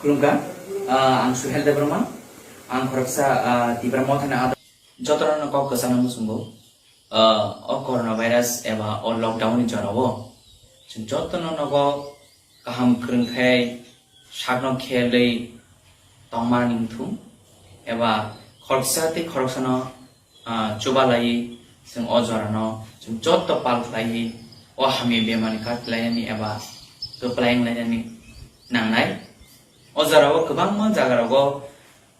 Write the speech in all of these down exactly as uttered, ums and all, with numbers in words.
Khulumkha, ah, ang Suhel Debbarma, ang khoroksa, ah, Tipra Mothani adar. Jotono kok kwchangno muchungo, ah, o coronavirus eba o lockdown ni jorao chwng jotono nogo kaham kwrwng khe sakno khelwi tongmani wngthung, eba khoroksa tei khoroksano, ah, chubalaiwi chwng o jorano chwng joto pal khlaiwi o hamya bemani katilainani eba kwplaing lainani nangnai. O jorao kwbangma jagarogo,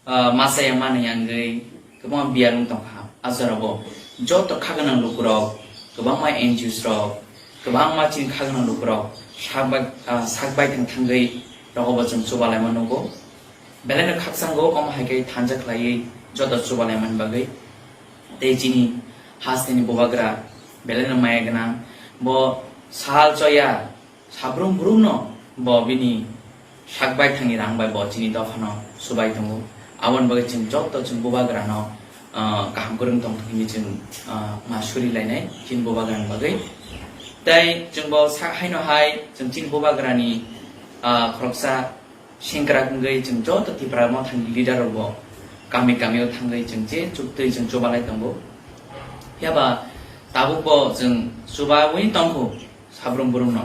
ah, masa ya mani yangwi kwbangma biyar wng tongkha. A jorao joto kha gwnang lukurok, kwbangma N G Os rok, kwbangma chini kha gwnang lukurok sak bai, ah, sak bai thang thangwi rogo bo chwng chubalaima nugo. Belai no khakchango, omo hai khe thanja khlaiwi joto chubalaimani bagwi. Tei chini hasteni bubagra belai no maya gwnang, bo sal choya sabrum brum no bo bini sak bai thangni rang bai bo chini dophano subai tongo. Aboni bagwi chwng joto chwng bubagrano, ah, kaham kwrwng tongthok hinwi chwng, ah, ma suri lainai chini bubagrani bagwi. Tei chwng bo sak haino hai chwng chini bubagrani, ah, khoroksa sengkrak wngwi chwng joto Tipra Mothani leader rok bo kami kami o thangwi chwng je chuktwi chwng chubalai tongo. Phiya ba tabuk bo chwng chubawi tongkhu sabrum brum no.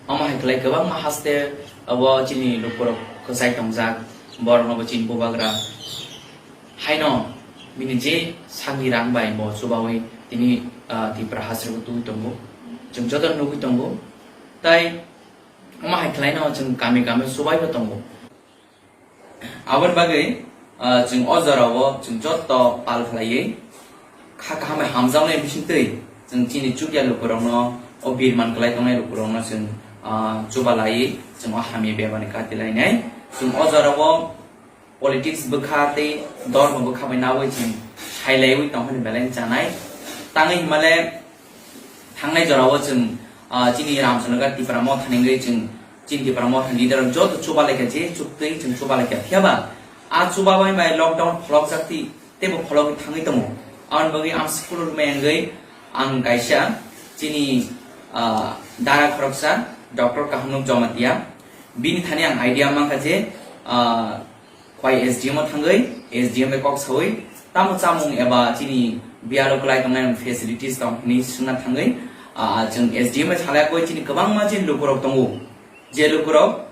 Omo hai khlai kwbangma haste abo chini lukurok kwchai tongjak, borokno bo chini bubagra haino bini je sakni rang bai bo chubawi tini, ah, Tipra hasteo twi tongo, chwng joto nugwi tongo. Tai omo hai khlaino chwng kami kami chubai bo tongo. Aboni bagwi, ah, chwng o jorao chwng joto pal khlaiwi kha kaham bai hamjaknai bisingtwi chwng chini chukya lukurokno, o birman kwlai tongnai lukurokno chwng, ah, chubalaiwi chwng o hamya bemani katilainai. Chwng o jorao politics bwkha tei dormo bwkha bai nawi chwng sailaiwi tongphani belai chanai. Tangwi himale thangnai jorao chwng, ah, chini Ramchandra Tipra Motha ni wngwi chwng chini Tipra Motha ni leader rok joto chubalaikha, je chuktwi chwng chubalaikha. Phiya ba a chubabai bai lockdown pholokjak twi teibo phologwi thangwi tongo. Aboni bagwi ang school rwmai wngwi ang kaisa chini, ah, dara khoroksa Doctor Kahamnuk Jamatia, bini thani ang idea mankha je, ah, Khwai S D M o thangwi, S D M bai kok sawi, tamo chamung eba chini biyalo kwlai tongnai facilities tong hwnwi swngna thangwi, ah, chwng S D M bai salai koi chini kwbangma chini lukurok tongo. Je lukurok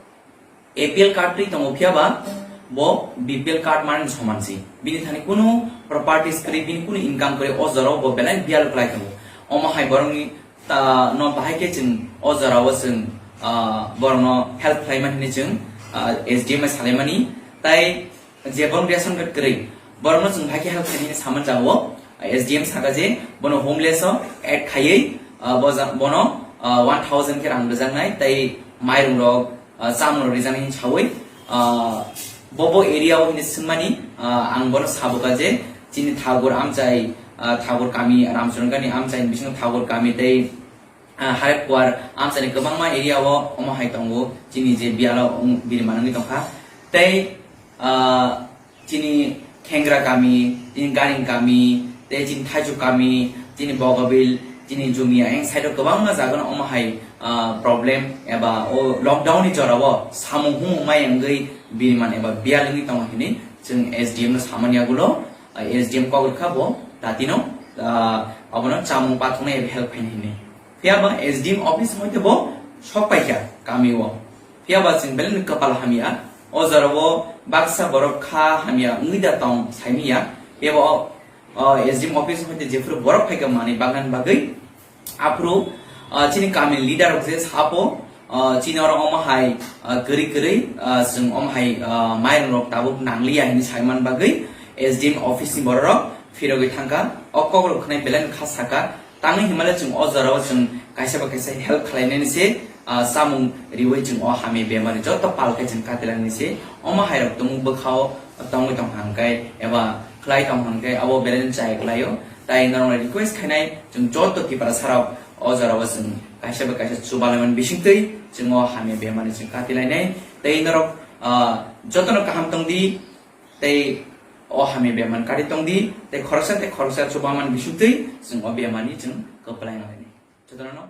A P L card twi tongo phiya ba bo B P L card man soman si. Bini thani kunu properties kwrwi, bini kunu income kwrwi, o jorao bo belai biyalo kwlai tongo. Omo hai borokni ta no bahai khe chwng o jorao chwng, ah, borokno help khlaimani hinwi chwng, ah, S D M bai salaimani. Tai je borok ration card kwrwi, borokno chwng bahai khe help khlaimani hinwi saman jago. S D M saka je bono homeless o add khaiwi, ah, bo ja-, bono, ah, one thousand khe rang rwjaknai, tai mairung rok, ah, chamung rok rijani hinwi sawi, ah, bo bo area o hinwi swngmani, ah, ang bono sabuka je chini Thagur amchai, ah, Thagur kami, Ramcharan ni amchai ni bisingo Thagur kami tei, ah, Harep Kuar amchai ni kwbangma area o omo hai tongo chini je biyalo, um, biri manwi tongkha tei, ah, chini Khengra kami, chini Garing kami, tei chini Thaichuk kami, chini Bogobil, chini Jumia, eng side o kwbangma jaga no omo hai, ah, problem eba o lockdown ni jora o samung humung mai wngwi biriman eba biyal wngwi tongo hinwi chwng S D M no samani yagulo, ah, S D M kok rwkha bo datino, ah, abono chamung pathoknai eba help khaini hinwi. Phiya ba S D M office hoite bo sok paikha kami o. Phiya ba chwng belai no kwpal hamya. O jora o baksa borok kha hamya wngwi da tong saimanya. Phiya ba o, o S D M office hoite jephuru borok phaikha manwi bagna bagwi. Aphuru, ah, chini kami leader rok je sapo, ah, chini oro omo hai, ah, kwrwi kwrwi, ah, chwng omo hai, ah, mairung rok tabuk nangliya hinwi saiman bagwi S D M office ni borok rok phirogwi thangkha. O kok rok khwnai belai no kha saka. Tangwi hinmale chwng o jorao chwng kaisa ba kaisa help khlainani se, ah, chamung riwi chwng o hamya bemari joto pal khe chwng katilangni se. Omo hairok tumung bwkhao tongwi tong hangkai eba khlai tong hangkai abo belai chaya klaio. Tai norokno request khainai chwng joto Tiprasa rok o jorao chwng kaisa ba kaisa chubalaimani bisingtwi chwng o hamya bemari chwng katilainai. Tei norok, ah, jotono kaham tongdi. Tei o hamya bemani kati tongdi, tei khoroksa tei khoroksa chubamani bisingtwi chwng o bemani chwng kwplai nanglaini. Jotono